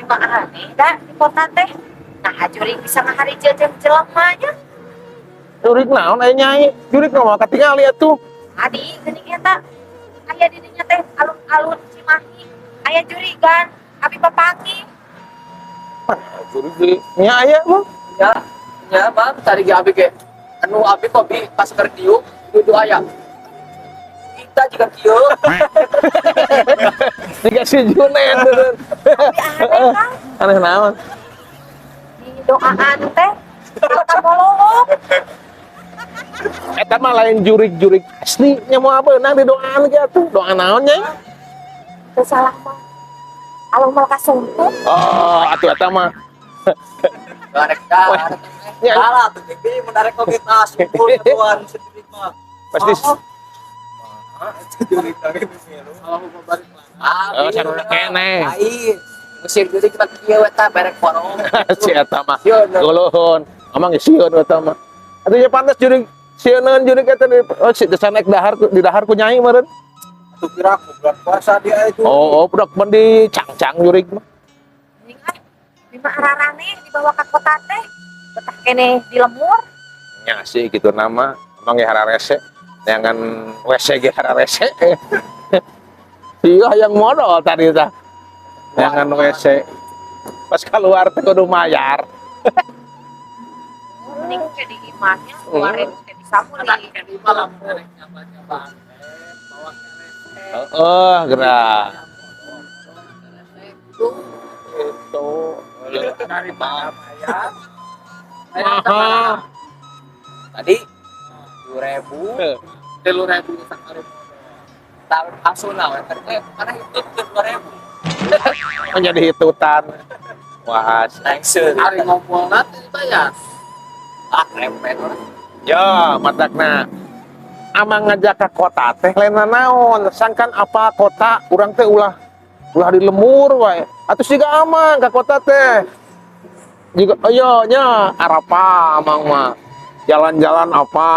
mah aneh da di kota teh. Nah, jurig bisa ngaharijeuh jeung jelema nya. Jurig naon aya, Nyai? Jurig mah katingali atuh. Tadi geuning eta aya di dinya teh, alun-alun Cimahi. Aya jurigan, abi papanggih. Jurig di nya aya mah. Ya, ya Bang, tadi ge abi ge anu abi kopi pas keur diuk dudu aya. Kita juga kieu. Jika si Junet bener. Tapi aneh kan. Aneh naon? Di doaan teh ka bolong. Eta mah lain jurig-jurig asli nya, moal beunang di doaan ge atuh. Doa naon, Nyai? Teu salah mah. Alung mal kasuntuk. Oh, atuh eta mah. Arek dah. Ya. Salah tuh, tapi menarik oge tas kumpul keluar sendiri mah. Pasti. Oh. Jurig lagi milu. Ah, Oh, sarua keneh. Lain. Musir jurig mah kieu eta berek porong. Si eta mah. Sieun. Guluhun. Amang ge sieun eta mah. Atuh nya pantes jurig sieuneun jurig eta di oh, si desa naik dahar di dahar ku Nyai meureun. Tuh kira aku bulan puasa dia itu. Oh, budak mah di cangcang jurig mah. Mending ah, bima araraneh dibawa ke kota teh. Betah keneh di lembur. Nya sih gitu nama. Emang ge hararese. Jangan WC ge hararese. Iya, yang modal tadi tah. Jangan WC. Pas keluar teh kudu mayar. Mending ke di imahnya, keluarin ke di samuli. Di malam arek nyaba-nyaba. Bawa keresek. Heeh, gerak. Itu. Daripada bayar. Mahal. Tadi 2000, 3000 sakali modal. Tahun langsung lah, tadi teh karena itu 2000. Menjadi hitutan. Wah, Langsung. Hari ngobrol nanti dibayar. Ah, rempet orang. Ya, matakna. Amang ngajak ke kota teh lain naon, sangkan apa kota urang teh ulah ulah di lembur wae. Atuh siga amang ke kota teh. Juga ayo nya arapa amang mah. Jalan-jalan apa?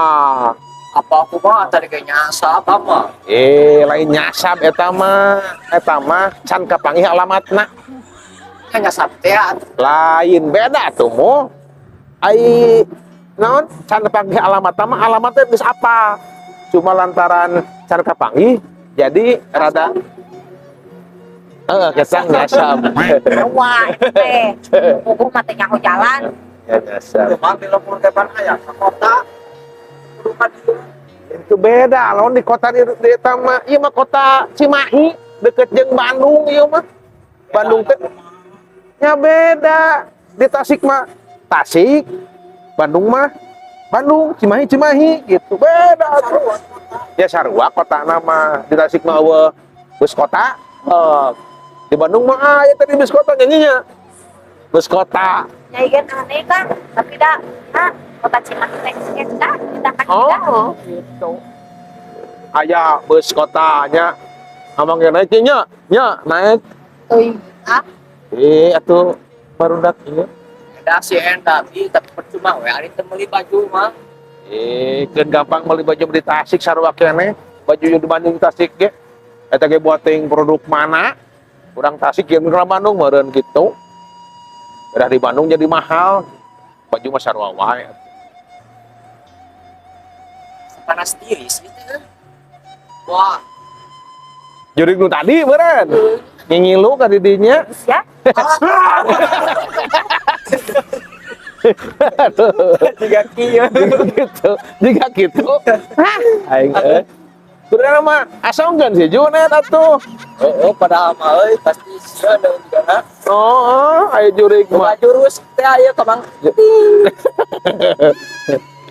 Apa aku mah tadi kayak nyasap apa? Eh, lain nyasab eta mah. Eta mah can kapanggih alamatna. Kan nyasap teh atuh. Lain, beda tuh mo. Ai naon can kapanggih alamat mah, alamatnya geus apa? Cuma lantaran can kapanggih jadi rada kesang nyasab. Wah, itu teh. Puguh mah teh nyaho jalan. Ya nyasab. Cuma di lembur teh pan aya ka kota. Kudu ka dieu. Itu beda lawan di kota di eta mah, ieu mah kota Cimahi deket jeung Bandung ieu mah. Bandung teh nya beda. Di Tasik mah Tasik, Bandung mah Bandung, Cimahi Cimahi gitu. Beda tuh. Ya sarua kota nama di Tasik mah euweuh bus kota. Eh, di Bandung mah aya tadi bus kota nyanyinya. Bus kota. Nyai gen aneh kan, tapi dah, nah, kota Cimahi teh eta kita kan. Oh, gitu. Aya bus kotanya. Amang ge naik nya, nya naik. Teuing ah. Eh, atuh barudak ieu. Eda si enda bi, tapi percuma we ari teu meuli baju mah. Eh, keun gampang meuli baju di Tasik sarua keneh. Baju di Bandung Tasik ge. Eta ge buat ting produk mana? Urang Tasik jeung urang Bandung meureun gitu. Udah di Bandung jadi mahal. Baju mah sarua wae. Panas tiris gitu kan. Wah, Jurig nu tadi meureun. Ngingilu ka di dinya. Ya. Aduh. Tiga kieu. Gitu. Jika gitu. Hah, aing euy. Kudu mah asongkeun si Junet atuh. Oh, padahal mah euy pasti sieun deui juga. Oh, ayo jurig Boga mah. Jurus teh aya ka Bang.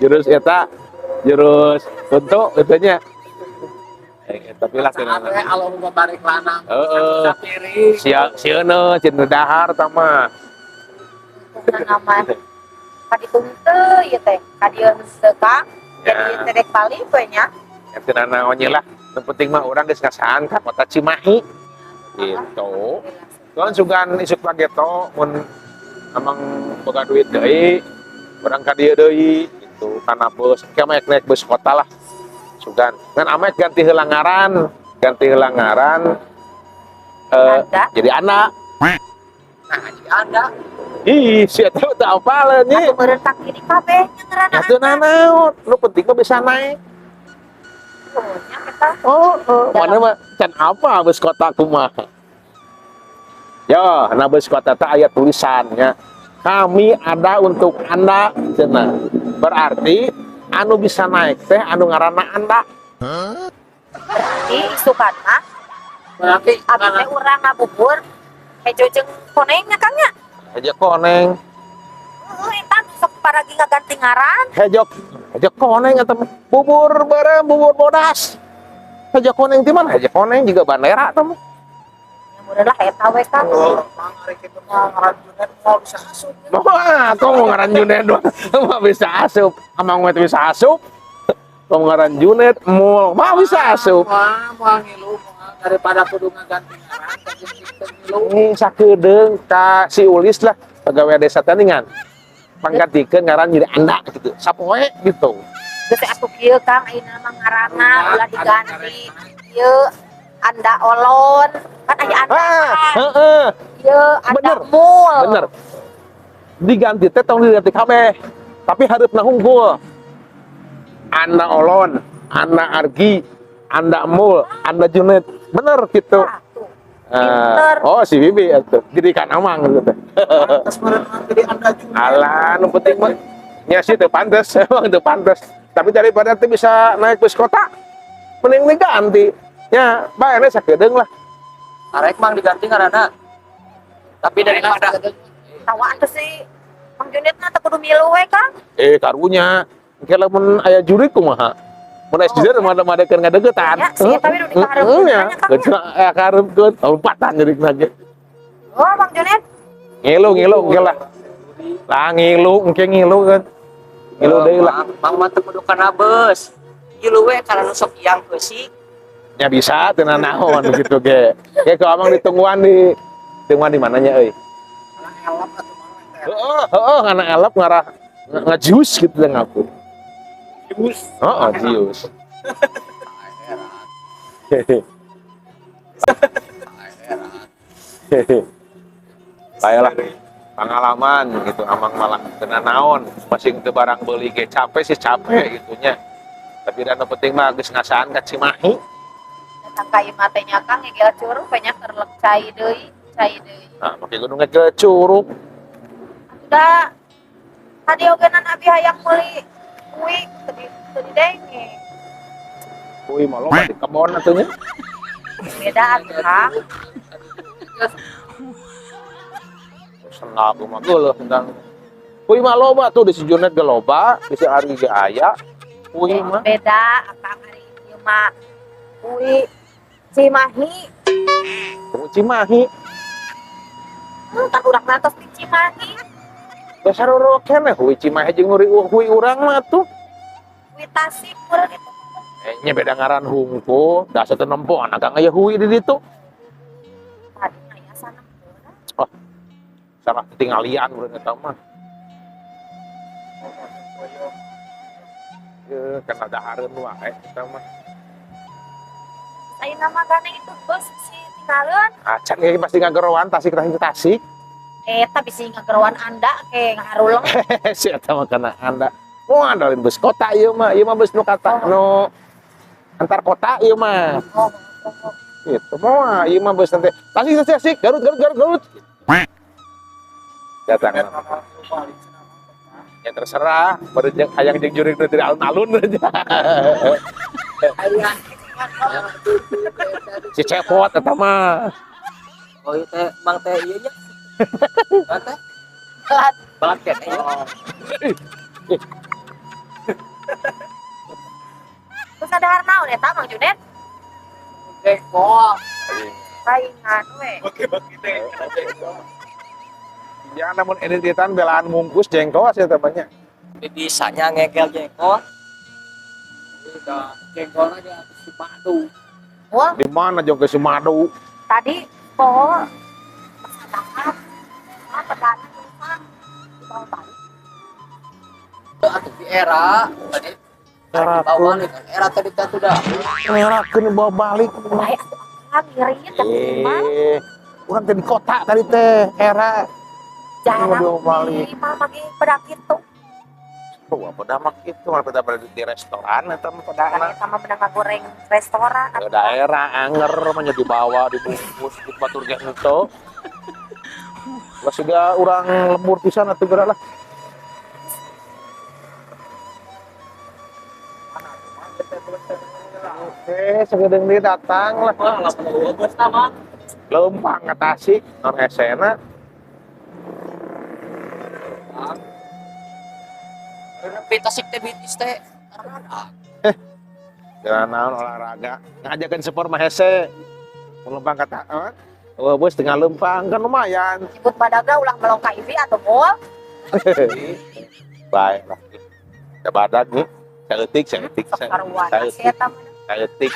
Jurus eta, jurus untuk itunya. Eh, tapi lah Saat we Allahumma barik lana. Heeh. Sapiring. Sia sieun cin dahar tama. Nama kaditu henteu ieu teh, ka dieu henteu Kang. Jadi Ya. teh dek balik we nya. Ya teu naon lah. Yang penting mah urang geus ngasaan ka kota Cimahi. Gitu. Kan sugan isuk pageto mun amang boga duit deui, urang ka dieu deui gitu kana bus. Ke mah naik bus kota lah. Sugan. Ngan amek ganti heula ngaran, ganti heula ngaran Anda jadi anak. Nah, Anda. Ih, si eta teu apaleun nya. Atuh meureun kaki di kabeh nya ngaranna. Atuh nanaon, nu penting mah bisa naik. Oh, nya eta. Oh, mana mah can apa bus kota kumaha. Ya, nah bus kota teh aya tulisannya. Kami ada untuk Anda cenah. Berarti anu bisa naik teh anu ngaranna Anda. Berarti isukan mah Berarti abi teh urang ngabubur hejo jeung koneng nya Kang nya. Hejo koneng, Heeh, eta nu sok paragi ngaganti ngaran. hejo hejo koneng atau bubur bareng bubur bodas. Hejo koneng di mana? Hejo koneng juga bandera teh mah. Ya meureun lah eta we Kang. Oh, mang ari kitu mah ngaran Junet moal bisa asup. Wah, kok mau ngaran Junet doang? Mah bisa asup. Amang mah bisa asup. Kok ngaran Junet mul, mah bisa asup. Wah, moal ngilu moal daripada kudu ngaganti ngaran teh jeung teu ngilu. Ini sakedeung ka si Ulis lah pegawai desa tandingan. Panggatikeun ngaran jadi Anda gitu. Sapoe gitu. Geus atuh kieu Kang ayeuna mah ngaranna ulah diganti. Ieu Anda Olon, kan aya Anda. Ah, kan. heeh, Ieu Anda Bener. Mul. Bener. Diganti teh tong diganti kabeh. Tapi hareupna hungkul. Anda Olon, Anda Argi, Anda Mul, Anda Junet. Bener gitu. Nah, tuh. Pinter. Oh si Bibi atuh. Jadi kan amang gitu teh. Pantes meureun mah jadi Anda Junet. Alah, nu penting mah nya sih teu pantes, emang teu pantes. Tapi daripada teu bisa naik bus kota, mending diganti. Ya, bae sakedeung lah. Arek mang diganti ngaranna. Tapi daripada Tawa atuh si Mang Junet na teu kudu milu we Kang. Eh, karunya. Engke lamun aya jurig kumaha? Mun aya jurig mah mah keur ngadeukeutan. Ya, si eta we nu dikahareupeun Heeh, nya, Kang, ya. Aya kahareupeun, lompatan jurigna ge. Oh, Mang Junet. Ngilu, ngilu, engke lah. Lah ngilu, engke ngilu kan. Ngilu deui lah. Mang mah teu kudu kana beus. Ngilu we kana nu sok iang keusik. Ya bisa teu naon gitu ge. Ge ku amang ditungguan di tungguan di mananya euy? Elap atuh mang teh. Heeh, heeh, ngana elap ngarah ngejus gitu deh ngaku. Jus. Heeh, jius. Saya lah pengalaman gitu amang malah kena naon masing teu barang beli ge capek sih capek gitu nya. Tapi dan nu penting mah geus ngasaan ka Cimahi. Datang ka imah teh nya Kang ngegel curug banyak terlek cai deui, cai deui. Nah, make kudu ngegel curug. Atuh da tadi oge nan abi hayang meuli kui teu di teu didenge. Kui mah loba di kebon atuh nya. Beda atuh Kang. Senang aku mah geuleuh tentang kui mah loba tuh di si Junet ge loba, di si Ari ge aya. Kui mah Beda Kang ari ieu mah kui Cimahi. tunggu Cimahi. Kan urang atos di Cimahi. Dasar urang keneh hui Cimahi jeung hui urang mah tuh. Kui Tasik meureun itu. Eh, nya beda ngaran hungkul, dasar teu nempo anak kang aya hui di ditu. Tadi aya sana. Salah ketinggalian urang eta mah. Ye, kana dahareun wae eta mah. Ayeuna mah gandeng itu bus si tinggalin. Acan ge pasti ngageroan Tasik Tasik Tasik. Eta bisi ngageroan Anda ke ngaharuleng. Si eta mah kana Anda. Wah, andalin bus kota ieu mah, ieu mah bus nu kata nu antar kota ieu mah. Oh, oh, oh. Gitu mah, ieu mah bus nanti Tasik Tasik Tasik, Garut Garut Garut Garut. Datang. Ya terserah, baru jeung hayang jeung jurig teh di alun-alun aja. Aya. Si cepot eta mah. Oh ieu teh mang teh ieu nya. Mang teh balat keneh ieu. Terus ada har naon eta Mang Junet? Jengkol. Saingan we. Bagi-bagi teh. Jangan namun edit-editan belaan mungkus jengkol sih temannya. Bisanya ngegel jengkol. Udah jengkolna ge atuh si madu. Wah, Di mana jong ke Sumadu? tadi poho pesadahan. Ah, pedana tulisan. Dibawa balik. Atuh di era tadi dibawa balik kan era tadi teh atuh dah. Ngerakeun bawa balik. Bae atuh akang ngirit da imah. Eh, urang teh di kota tadi teh era. Jarang balik. Di mah magi pada kitu. Wah, pada mah kitu, mah pada di restoran eta mah pedana. Eta mah beunang ngagoreng restoran. Ke daerah anger mah nya dibawa dibungkus di batur ge henteu. Lah siga urang lembur pisan atuh geura lah. Oke, sagedeung deui datang lah. Wah, lamun bus mah. Leumpang ka Tasik, non hesena. Nepi Tasik teh bitis teh olahraga. Jalan naon olahraga, ngajakeun sepur mah hese. Mun leumpang ka ta, oh, bus tengah leumpang kan lumayan. Jemput badaga ulah melong ka IV atau moal. Baik lah. Ya badag nih. Saeutik, saeutik, saeutik. Saeutik.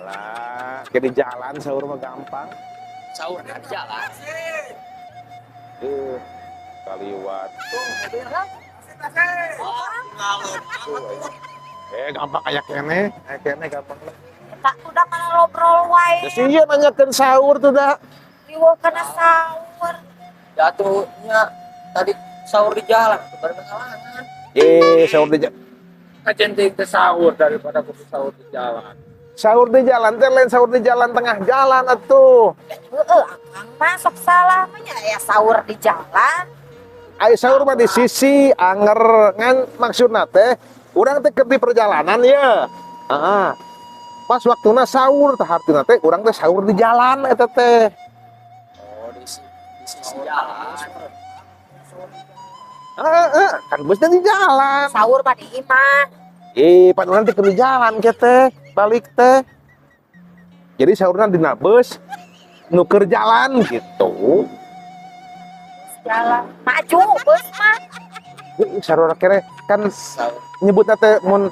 Alah, ke di jalan sahur mah gampang. Sahur di jalan. Kaliwat. Gampang kayak kene gampang lah. Tak udah kana ngobrol wae. Ya sih iya nanyakeun sahur tuh dah. Riweuh kana sahur. Jatuhnya tadi sahur di jalan bareng halangan. Sahur di jalan. Kajen teh sahur daripada kudu sahur di jalan. Sahur di jalan teh lain sahur di jalan tengah jalan atuh. Heeh, akang mah sok salah mah nya ya sahur di jalan. Ai sahur mah di sisi anger ngan maksudna teh urang teh keur di perjalanan ya. Heeh. Pas waktuna sahur tah hartina teh urang teh sahur di jalan eta teh. Oh, di sisi jalan. Heeh, kan busnya di jalan. Sahur mah di imah. Pan urang teh keur di jalan ke teh, balik teh. Jadi sahurna dina bus nu keur jalan gitu. Jalan maju bus mah. Sahur kere kan nyebutna teh mun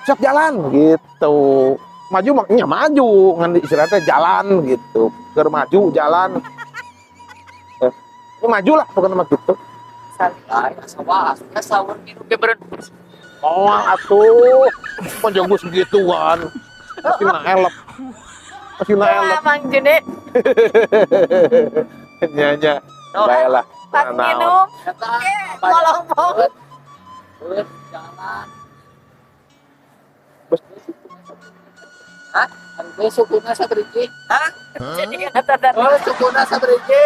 sok jalan gitu. Maju mah nya maju ngan istilahna teh jalan gitu. Keur maju jalan. Maju lah pokoknya mah gitu. Lain asa waas, sahur minum ge beureun. Moal atuh. Panjang bus segituan. Pasti na elep. Pasti na elep. Mang Jene. Nya nya. Baiklah. Pas minum. Tolong. Bus jalan. Bus. Hah? Anu sukuna sabriji? Hah? Jadi kata Oh, sukuna sabriji.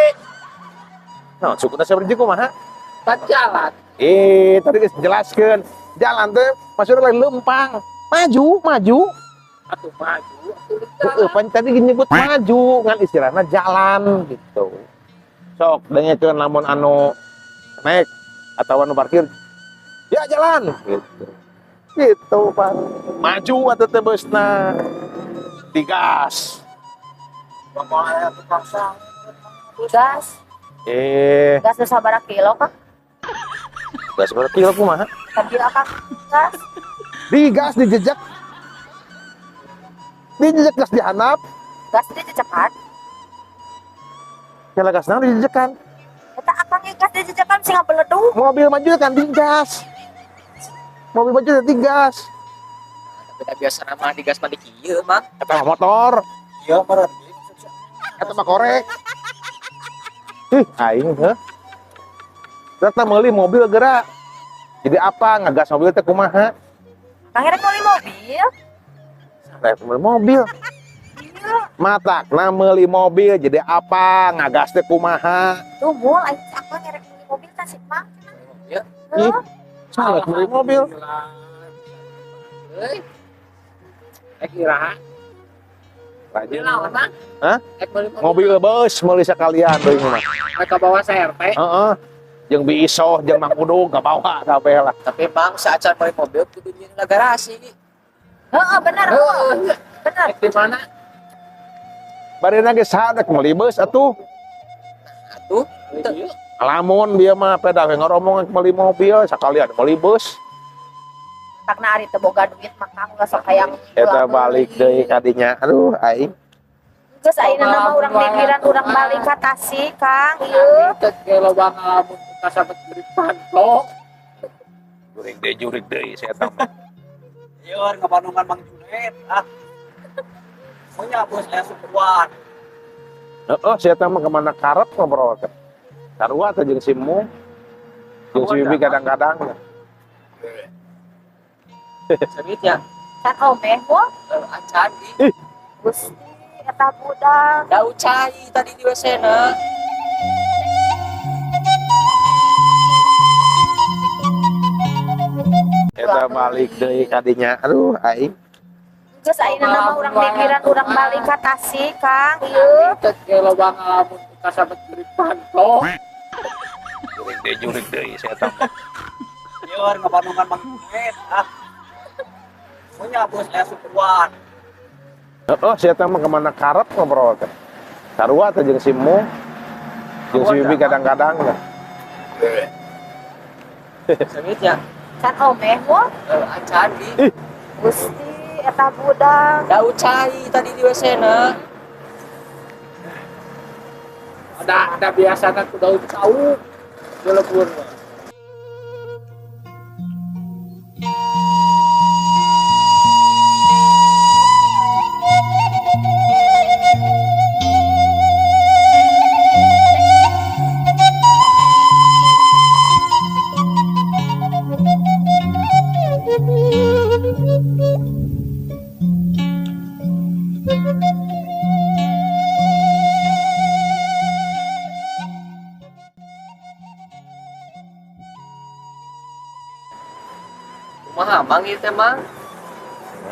Nah, sukuna sabriji kumaha? Pan jalan. Tadi geus jelaskeun. Jalan teh maksudnya lain lempang. Maju, maju. Atuh maju. Heeh, pan tadi nyebut maju ngan istilahna jalan gitu. Sok dengekeun lamun anu naik atau anu parkir. Ya jalan gitu. Gitu, Pak. Maju atuh teh busna. Digas. Bapak aya tukang sahur. Gas. Gas geus sabaraha kilo, Kang? Gas berapa kilo kumaha? Tadi akang gas. Digas dijejak. Dijejak gas dihandap. Gas dijejekan. Kela gas naon dijejekan? Eta akang ge gas dijejekan sing ngabeledug. Mobil maju kan digas. Mobil maju teh digas. Tapi tak biasa mah digas mah di kieu, Mang. Eta mah motor. Iya, meureun. Eta mah korek. Ih, aing heuh. Ternyata meuli mobil gerak. Jadi apa ngegas mobil teh kumaha? Kang rek meuli mobil. Rek meuli mobil. Iya. Matakna meuli mobil jadi apa ngagas teh kumaha? Tuh mul aing akang rek meuli mobil tah sih, Mang. Ya. Ih, salah meuli mobil. Euy, Rek iraha. Rajin. naon, Mang? Hah? Rek meuli Mobil bus meuli sakalian deui mah. Rek bawa CRT. Heeh. Jeung Bi Isoh jeung Mang Udung kabawa kabeh lah. Tapi Mang saacan meuli mobil kudu nyieun garasi. Heeh, bener, Heeh. Bener. Rek di mana? Barina ge saha rek meuli bus atuh. Atuh, Teu. Lamun dia mah peda we ngoromong rek meuli mobil sakalian meuli bus. Takna ari teu boga duit mah Kang geus sok hayang Eta balik deui kadinya. Aduh aing. Geus ayeuna mah urang mikiran urang balik ka Tasik, Kang. Ieu. Teu ge loba ngalamun kasabet beri panto. Jurik deui saya eta mah. Iya, ngabandungan Mang Junet. Ah. Punya bos aya sukuan. Heeh, sia teh mah kemana karep ngobrol teh. Sarua teh jeung si Mung. Jeung si Bibi kadang-kadang. Sengit ya. Can omeh wo Acan di. Gusti eta budak. Dau cai tadi di WC na. Eta balik deui kadinya. Aduh aing. Geus ayeuna mah urang mikiran urang balik ka Tasik, Kang. Ieu Teh loba ngalamun kasabet jurik panto. Jurik deui sia teh. Ieu ngabandungan Mang Junet ah. Punya bos aya sukuan. Heeh, sia teh mah kemana karep ngobrol teh. Sarua teh jeung si Mung. Jeung si Bibi kadang-kadang. Sengit ya. Can omeh wo Acan di. Gusti eta budak. Dau cai tadi di WC na. Ada biasana ku daun cau. Gelebur. Kumaha Mang ieu teh Mang?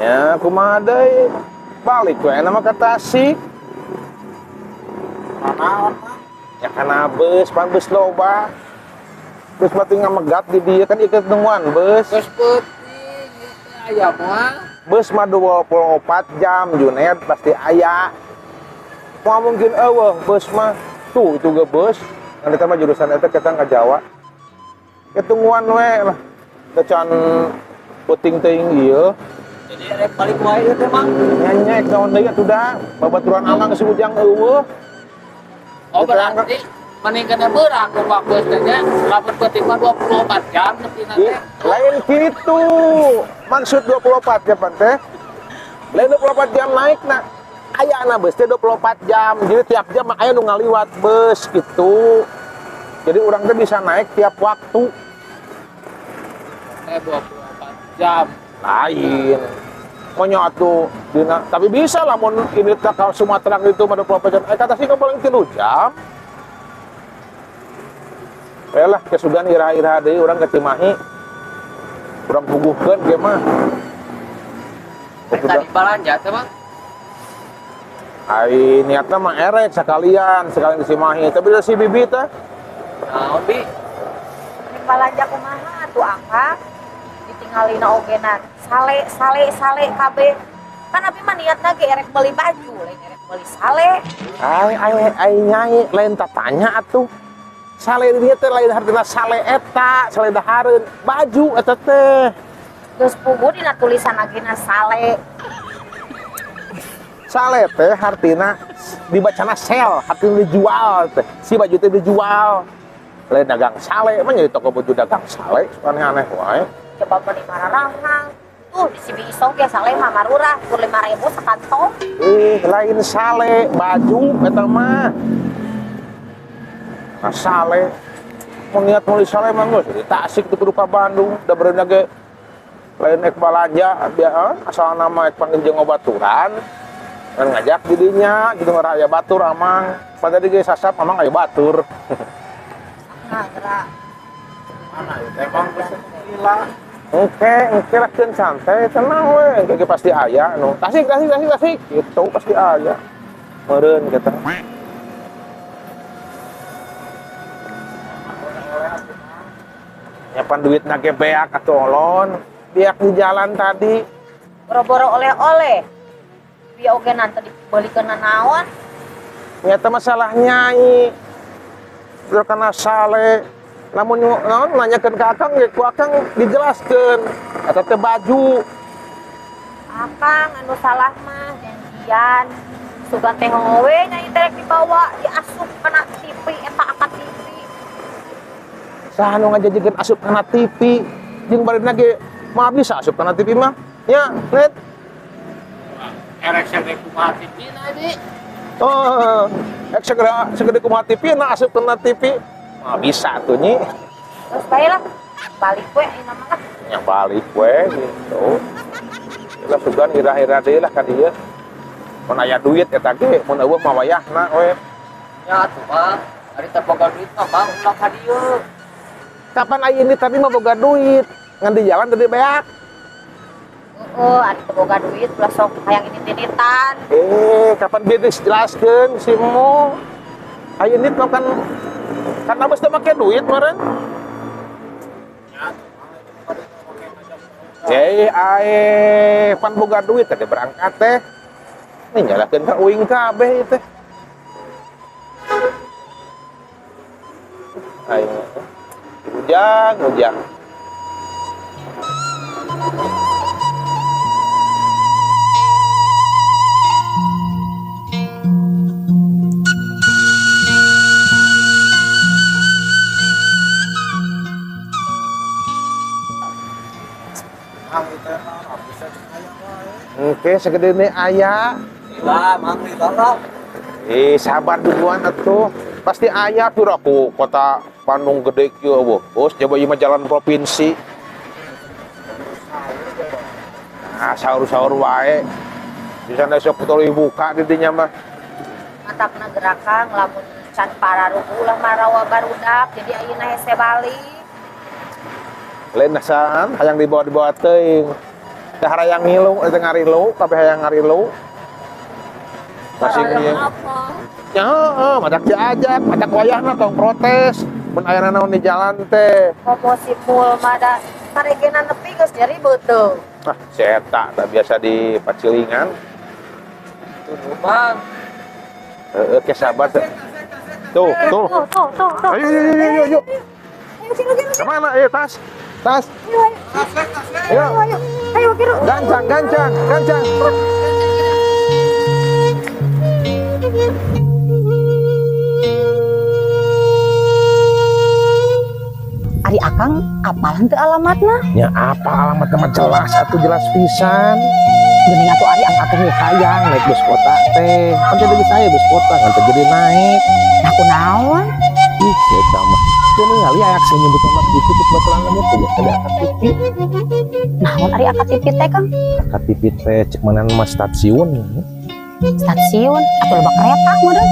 Ya, kumaha deui? Balik we na mah ka Tasik. Naon mah? Ya kana beus, pan beus loba. Beus mah tinggal megat di dieu kan ieu nungguan beus. Geus peuting ieu teh aya moal. Beus mah 24 jam Junet pasti aya. Moal mungkin eueuh beus mah. Tuh itu ge beus. Kan eta mah jurusan eta kita ka Jawa. Ketungguan we lah. Teu can peuting teuing ieu. Jadi rek balik wae ieu teh Mang. Nyanyek naon deui atuh da. Babaturan alang si Ujang eueuh. Oh berarti mending kena beurang numpak beus teh nya. Lamun peuting mah 24 jam nepina teh. Lain kitu. Maksud 24 jam teh. Lain 24 jam naik na. Ayana beus teh 24 jam. Jadi tiap jam aya nu ngaliwat beus gitu. Jadi urang teh bisa naik tiap waktu. 24 jam. Lain. Monyok atuh dina, tapi bisa lah mun ini teh ka Sumatera gitu mah 24 jam. Kata sih paling 3 jam. Lah kesugan iraha-iraha deui urang ke Cimahi. Urang puguhkeun ge mah. Tadi balanja teh Mang. Ai niatna mah erek sekalian, sekalian ke Cimahi. Tapi da si Bibi teh Naon Bi? Rek balanja kumaha atuh Akang? Ditinggalina ogenan. Sale sale sale kabeh. Kan abi mah niatna ge erek meuli baju, lain erek meuli sale. Ai ai ai nyai lain tatanya atuh. Sale di dieu teh lain hartina sale eta, sale dahareun, baju eta teh. Geus puguh dina tulisan agena sale. Sale teh hartina dibacana sel, hartina dijual teh. Si baju teh dijual. Lain dagang sale, mah jadi toko baju dagang sale, aneh-aneh wae. Coba beli mararahang. Tuh di si Biisong ge sale mah marurah, kur 5.000 sakantong. Lain sale, baju eta mah. Nah, sale. Mun niat meuli sale mah geus di Tasik teu kudu ka Bandung, da bereuna ge lain ek balanja biar asal nama ek panggil jeung babaturan. Kan ngajak di dinya gitu ngaraya batur amang. Pada di ge sasap amang aya batur. Nah, gerak. Mana ieu teh Mang geus gila. Engke lah keun santai tenang we, engke ge pasti aya nu. Tasik tasik tasik tasik gitu pasti aya. Meureun kita. Nyapan duit nage beak atau olon, beak di jalan tadi. Boro-boro oleh-oleh. Biar oge nanti dibelikeun naon. Nyata masalah nyai. Karena sale. Namun naon nanyakeun ka Akang ge ku Akang dijelaskeun. Eta teh baju. Akang anu salah mah janjian. Sugan teh we nyai teh dibawa diasup kana TV eta akad TV. Saha nu ngajajikeun asup kana TV? Jeung barina ge mah bisa asup kana TV mah. Nya, net. Erek sene kumaha TV na di. Oh, Ek segera segede kumaha TV na asup kena TV. Mah bisa tuh nyi. Terus bae lah. Balik we ayeuna mah lah. Nya balik we gitu. Lah sugan ira-ira deui lah ka dieu. Mun aya duit eta ge, mun eueuh mah wayahna we. Ya atuh Bang, ari teh boga duit mah Bang ulah ka dieu. Kapan aya ini tadi mah boga duit, ngan di jalan tadi beak. Heeh, ari teu boga duit ulah sok hayang init-initan. Kapan bieu dijelaskeun si Mo? Aya ini mah kan karena bos teu make duit meureun. Ae, pan boga duit tadi berangkat teh. Ini nyalakeun ka uing kabeh ieu teh. Ayo. Ujang, ujang. Oke, segede ini ayah. Lah, Mang ditolong. Sabar duluan atuh. Pasti ayah piraku kota Bandung gede kieu eueuh. Bos, coba ieu mah jalan provinsi. Nah, sahur-sahur wae. Di sana sok tuluy buka di dinya mah. Matakna gerakan lamun can pararugu lah marawa barudak jadi ayeuna hese balik. Lain nasaan hayang dibawa-dibawa teuing. Teh hayang ngilu, teh ngarilu, kabeh hayang ngarilu. Masih Hayang apa? Ya heeh, matak diajak, matak wayahna tong protes. Mun aya naon di jalan teh. Komo si mul mah da karegena nepi geus nyeri beuteung. Ah, si eta da biasa di Pacilingan. Tuh Bang. Heeh, ke sabar teh. Tuh, tuh. Tuh, tuh, tuh, tuh. Ayo, ayo, ayo, ayo, ayo. Ayo, kiru, kiru. Kemana? Ayo, tas. Tas. Ayo, ayo. Ayo. Ayo, ayo. Ayo, kiru. Gancang, gancang, gancang. Ari Akang apalan teu alamatna? Ya apa alamatna mah jelas atuh jelas pisan. Geuning atuh Ari Akang ge hayang naik bus kota teh. Kan teu bisa aya bus kota ngan teu jadi naik. Nah kunaon? Ih, si eta mah. Teu ningali aya aksi nyebut nama kitu cek baturan lembut teh biasa di AKTV. Naon Ari AKTV teh Kang? AKTV teh cek mana mah stasiun. Stasiun atau lebak kereta meureun?